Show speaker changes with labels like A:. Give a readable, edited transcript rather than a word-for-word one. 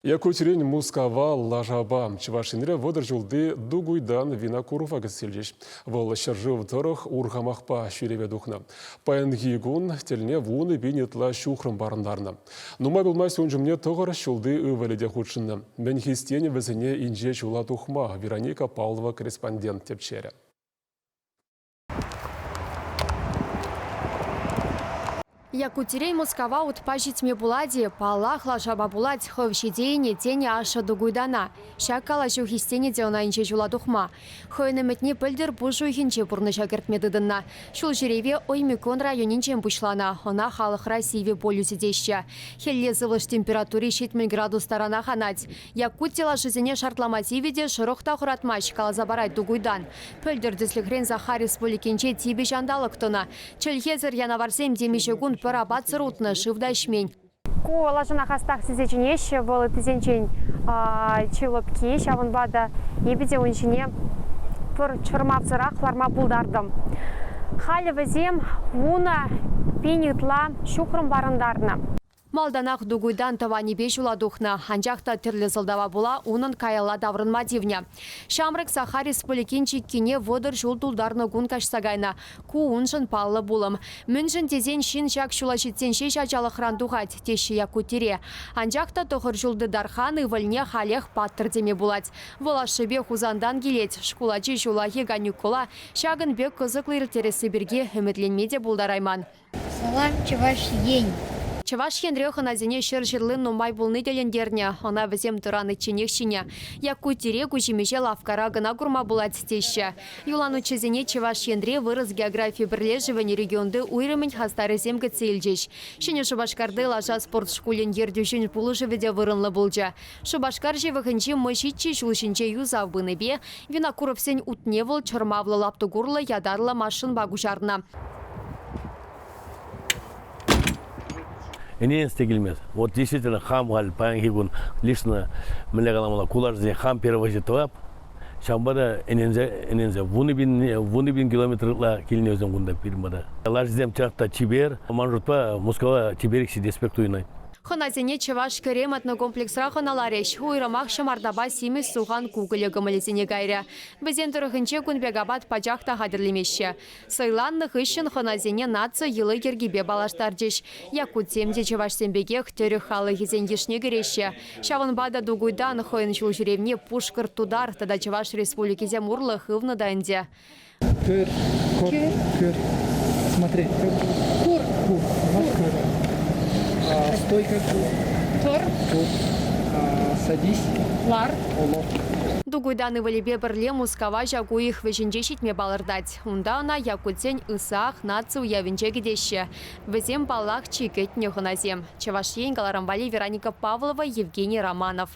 A: Якутирен Мускава лашапа Чӑваш Енре 30 ҫулти Дугуйдан Винокурова кӗтсе илчӗҫ. Вӑл ҫӗршыв тӑрӑх урхамахпа ҫӳреве тухнӑ. Паянхи кун тӗлне 10,000 ытла ҫухрӑм парӑнтарнӑ. Нумай пулмасть ун ҫумне тӑхӑр ҫулти ывӑлӗ те хутшӑннӑ. Мӗн хистенӗ вӗсене инҫе ҫула тухма Вероника Павлова корреспондент тӗпчерӗ.
B: Якутирен Мускава утпа ҫитме пулать-и? Паллах, лашапа пулать. Хӑв ҫитейӗн-и, тенӗ ашшӗ Дугуйдана. Ҫак калаҫу хистенӗ те ӑна инҫе ҫула тухма. Хӑйӗн ӗмӗтне пӗлтӗр пуш уйӑхӗнче пурнӑҫа кӗртме тытӑннӑ. Ҫул ҫӳреве Оймякон районӗнчен пуҫланӑ. Ӑна халӑхра сивӗ полюсӗ теҫҫӗ. Хӗлле сывлӑш температури 70 градус таранах анать. Якути лашисене шартлама сивӗ те шӑрӑх та хӑратмасть, каласа парать Дугуйдан. Пӗлтӗр, тӗслӗхрен, Саха Республикинче типӗ ҫанталӑк тӑнӑ. Чӗлхесӗр янаварсем темиҫе кун пӗр апатсӑр утнӑ, шыв та ӗҫмен.
C: Ку лашана хастах тесе чӗнеҫҫӗ, вӑл ыттисенчен чи лӑпки, ҫавӑнпа та эпӗ те ун ҫине пӗр чӑрмавсӑрах ларма пултартӑм. Халӗ вӗсем 10,000 ытла ҫухрӑм парӑнтарнӑ.
B: Малтанах Дугуйдан тӑванӗпе ҫула тухнӑ, анчах та тӗрлӗ сӑлтава пула унӑн каялла таврӑнма тивнӗ. Ҫамрӑк Саха Республикин чиккине 30 ҫул тултарнӑ кун каҫса кайнӑ. Ку уншӑн паллӑ пулӑм. Мӗншӗн тесен ҫын ҫак ҫула ҫитсен ҫеҫ ачалӑхран тухать, теҫҫӗ Якутире. Анчах та тӑхӑр ҫулти Дархан ывӑлне халех паттӑр теме пулать. Вӑл ашшӗпе Хусантан килет, шкул ачи ҫуллахи каникула ҫакӑн пек кӑсӑклӑ ирттересси пирки ӗмӗтленме те пултарайман.
D: Салам, Чӑваш Ен!
B: Чӑваш Енре хӑнасене ҫӗр ҫырли нумай пулни тӗлӗнтернӗ. Ӑна вӗсем тӑраничченех ҫинӗ. Якутире ку ҫимӗҫе лавккара кӑна курма пулать теҫҫӗ. Юланутҫӑсене Чӑваш Енре вырӑс географи пӗрлешӗвӗн регионти уйрӑмӗн хастарӗсем кӗтсе илчӗҫ. Ҫӗнӗ Шупашкарти лаша спорт шкулӗн ертӳҫин пулӑшӑвӗ те вырӑнлӑ пулчӗ. Шупашкар ҫывӑхӗнчи Мӑҫиччи ҫул ҫинче юсав пынипе Винокуровсен утне вӑл чӑрмавлӑ лаптӑк урлӑ ятарлӑ машинпа куҫарнӑ.
E: Ӗненес те килмест. Вот действительно хам халь паянхи кун лично мӗнле каламалла, кулашсене хам перевозить тӑвап. Ҫавӑнпа та ӗненсе, ӗненсе 10,000 километр ытла килнӗ вӗсем кунта пирӗн пата. Лашисем чӑнах та чипер. Ман шутпа, Мускава чиперех ҫитес пек туйӑнать.
B: Хӑнасене Чӑваш Кӗрем этнокомплексра хӑналарӗҫ. Уйрӑмах ҫӑмартапа симӗс сухан кукӑлӗ кӑмӑлӗсене кайрӗ. Вӗсен тӑрӑхӗнче кун пек апат пачах та хатӗрлемеҫҫӗ. Сӑйланнӑ хыҫҫӑн хӑнасене наци йӑли-йӗркипе паллаштарчӗҫ. Якутсем те чӑвашсем пекех тӗрӗк халӑхӗсен йышне кӗреҫҫӗ. Ҫавӑнпа та Дугуйдан хӑйӗн ҫул ҫӳревне Пушкӑрт, Тутар тата Чӑваш Республикисем урлӑ хывнӑ та ӗнтӗ.
F: Көр, кор, көр. Смотри, көр.
D: Кур.
F: Кур. Көр. А, стой как
D: Тор.
F: Тур. А, садись.
D: Лар.
F: Олор.
B: Дугуйдан ывӑлӗпе пӗрле Мускава ҫак уйӑх вӗҫӗнче ҫитме палӑртать. Унта ӑна якутсен Ысах наци уявӗнче кӗтеҫҫӗ. Вӗсем, паллах, чи кӗтнӗ хӑнасем. Чӑваш Ен кӑларӑм валли Вероника Павлова, Евгений Романов.